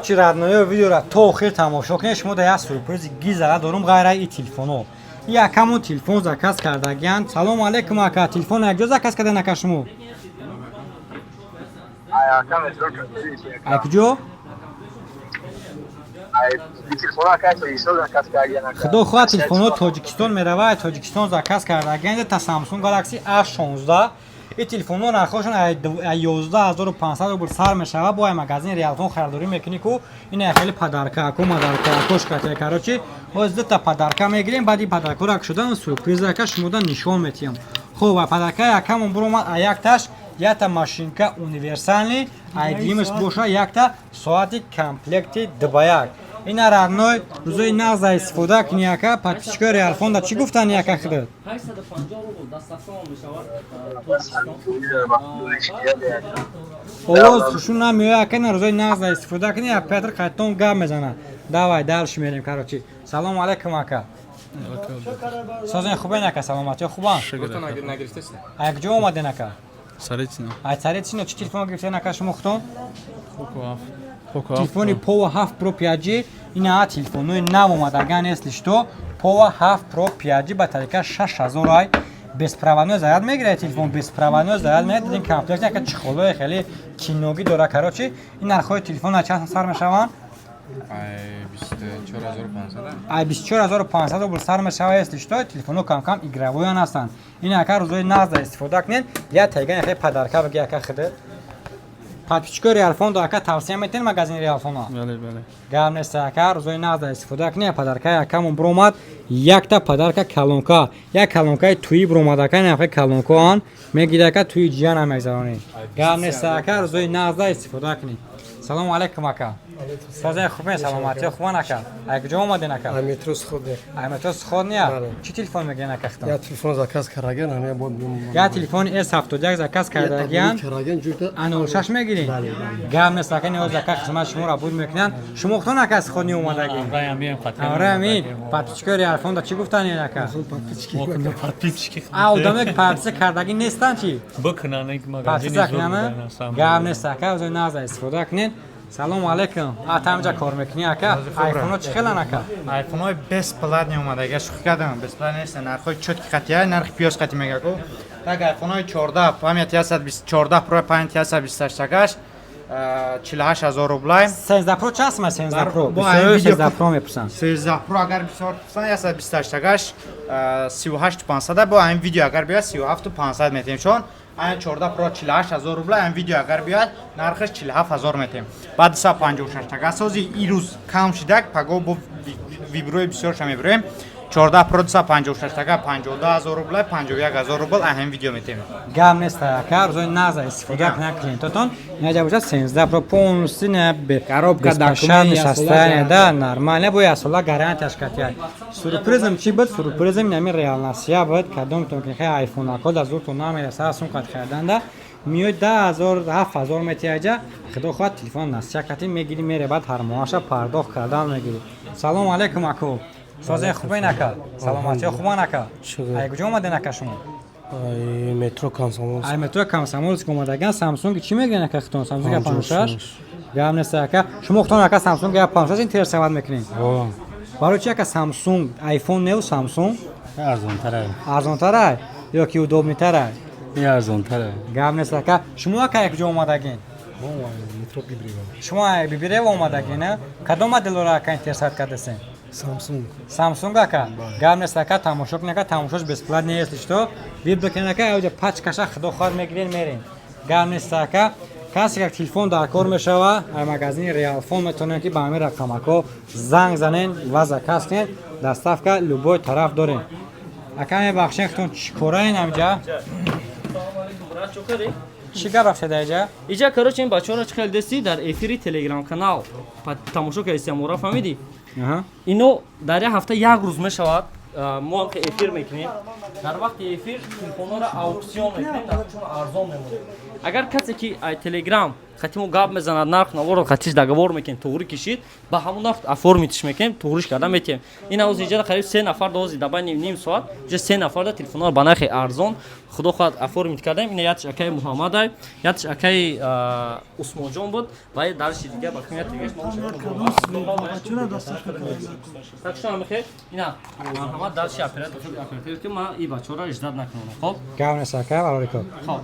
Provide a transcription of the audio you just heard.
Чи, родной, видеора то охир тамошо кунед. Шумо да як сюрпризи гизара дорум, ғайра и телефоно. И акамон телефон заказ кардагиян. Салому алейкум, ака. Телефон якҷо заказ кардан, ака, шумо? Ака, метро. Акҷо? Телефон, ака, Тоҷикистон заказ кардагиян, ака. Худо хоҳад, телефонҳо Тоҷикистон мерава. Тоҷикистон заказ кардагиян та Samsung Galaxy A16. И телефонҳо нархҳошон ай 11 500 рубл сар мешава. Бо ай магазин Реалфон харидорӣ мекунӣ ку, ина хеле подаркаку мадаркакош кате. Короче, ҳоз дута подарка мегирем, баъди подаркаро шудан сюрприз, ака, шумода нишон метиҳам. Хуб, а подарка якамон буромад: а якташ якта машинка универсальный, ай димаш боша якта соати комплекти дубаяк. Ина, родной, рӯзои нағза истифода кунӣ, ака. Подписчикои Реалфонда чӣ гуфтани, ака, худат? 850 рубл доставкаон мешавад Тоҷикистон. Овоз хушу намеояд, ака. Ина, рӯзои нағза истифода кунӣ. Оператор қайтон гап мезана. Давай, дальше мерем. Короче, салому алейкум, ака. Созен, хубен, ака? Саломатиё хубан? А куҷо омаден, ака? Царицыно. Ай Царицыно. Чӣ телефон гирифтен, ака, шумо худтон? Poco 7. Poco 7. Телефони Poco 7 Pro 5G. Ина телефонҳои нав омадаган. Если что, Poco 7 Pro 5G батарейка 6000 ай, беспроводной заряд мегирад. Телефон беспроводной заряд мегирад. Дидин, комплект, ака, чехолои хеле киногӣ дора. Короче, ин нархҳои телефон аз чанд сар мешаванд? Ай 24 500. Ай 24 500 рубл сар мешава. Если что, телефонҳо кам-кам игровойан ҳастанд. Ин, ака, рӯзои нағза истифода кунед. Я тайган хеле подарка бигӣ, ака, худат. Подписчикои Реалфондо, ака, тавсия метиҳед магазини Реалфона? Бале, бале. Гап нест, ака, рӯзои нағза истифода кунед. Подаркаи акамон биромад якта подарка, колонка, як колонкаи туӣ биромад, ака. Ин колонкаан мегири, ака, туи ҷияна мегзаронӣ. Гап нест, ака, рӯзои нағза истифода кунед. Салому алейкум, ака. Созен, хубен? Саломатиё хубан, ака? Ай куҷо омаден, ака? Ай метро Сходня. Ай метро Сходня? Бале. Чӣ телефон мегирен, ака, хитон? Я телефон заказ кардаген, ҳамя бод. Я телефони S71 заказ кардагиян. Кардаген ҷурта. А06 мегирин? Бале, бале. Гап нест, ака, ниҳоз, ака, хизмат шуморо буд мекунанд. Шумо худтон, ака, Сходни омадагӣ? Ҳамраҳамин подписчикои Реалфонда чӣ гуфтан, ин ака? Подписчики. А одаме ки подписка кардагӣ нестанд, чӣ? Бикунанд. Подписка кунанд. Гап нест, ака, ӯзои нағза истифода кунед. Салому алейкум. А тамҷа кор мекунӣ, ака? Айфонҳо чӣ хелан, ака? Айфонҳои бесплатный омадага, шӯхӣ кардам, бесплатный нест, нархҳои чётки қатия, нархи пиёз қати мегаку. Так, айфонҳои 14 память 114 Pro, память 128 агаш 48 000 рублай. 13 Pro чанд сум? 13 Pro? Бо Бисёр айн видео. 13 Pro мепурсанд. 13 Pro агар бисёр пурсанд, 128 агаш 38 500, бо айн видео агар биёяд, 37 500 метем. Чон айн 14 Pro 48 000 рубла, айн видео агар биёяд, нархаш 47 000 метем. Баъд 256 ага сози ирӯз кам шидак, паго бо виброи бисёрша мебироем. 14 Pro 256 ага 52 000 рубла, 51 000 рубл айн видео метем. Гап нест, ака, рӯзои нағза истифода кунанд клиентотон. Инаҷа бошад 13 Pro полностью не Коробка, беспошадный документ, як сола состояние, да, нормально, бо як сола гарантияш катия. Сюрпризм чӣ буд? Сюрпризм инами реалнасия буд. Кадомтон ки хе айфонако да зуртон намереса, сум қад хариданда миёд, 10 000, 7000 метиҳаҷа. Худо хоҳад, телефон насия кати мегирӣ, мере, баъд ҳар моҳаша пардохт кардан мегирӣ. Салому алейкум, аку. Созен, хубен, ака? Саломатиё хубан, ака? Шукр. Ай куҷо омаден, ака, шумо? Ай метро Комсомолск. Ай метро Комсомолск омадаган. Самсунг чӣ мегирен, ака, хитон? Самсунг 56? Гап нест, ака. Шумо хитон, ака, Самсунг 56 интересовать мекунед? Барои чи, ака, Самсунг? Айфон неу, Самсунг? Арзонтара. Арзонтарай ё ки удобныйтарай? И арзонтара. Гап нест, ака. Шумо, ака, як куҷо омадагин? Метро Бибирево. Шумо ай Бибирево омадагин, а? Кадом моделро, ака, интересовать кардасен? Самсунг. Самсунг, ака? Гап нест, ака, тамошо кунед, ака, тамошош бесплатный. Если что, выбор кунед, ака, оҷа пачкаша, худо хоҳад, мегирен, мерен. Гап нест, ака. Касе как телефон дар кор мешава, ай магазини Реалфон метавонед, ки ба ҳамин рақамако занг занен ва заказ кунед. Доставка любой тараф дорем. Ака, мебахшед, худтон чӣ кораен ҳамҷа? Чӣ гап рафтеда иҷа? Иҷа, короче, ин бачаҳоро чӣ хел дести, дар эфири Телеграм канал тамошо кардистиам, мора фаҳмидӣ? Ино дар як ҳафта як рӯз мешавад, мо ҳам ки эфир мекунем, дар вақти эфир телефонҳоро аукцион мекунем, нархшон арзон мемонем. Агар касе ки ай Телеграм Хати мо гап мезанад, нарх наворо хатиш договор мекунем, туғри кишид, ба ҳамон нарх оформить мекунем, туғриш карда метиҳем. Ин ҳоз инҷа қариб се нафар дози даба ним соат уже се нафар да телефонҳоро ба нархи арзон, худо хоҳад, оформить кардем. Ина ятш акаи Муҳаммадай, ятш акаи Усмонҷон буд ва дарши дига ба кунят дигаш. Так что мехе ина марҳамат, дарши оператор, ки ман и бачаҳоро ждать накунам. Хоб. Гап нест, ака, барори кор. Хоб.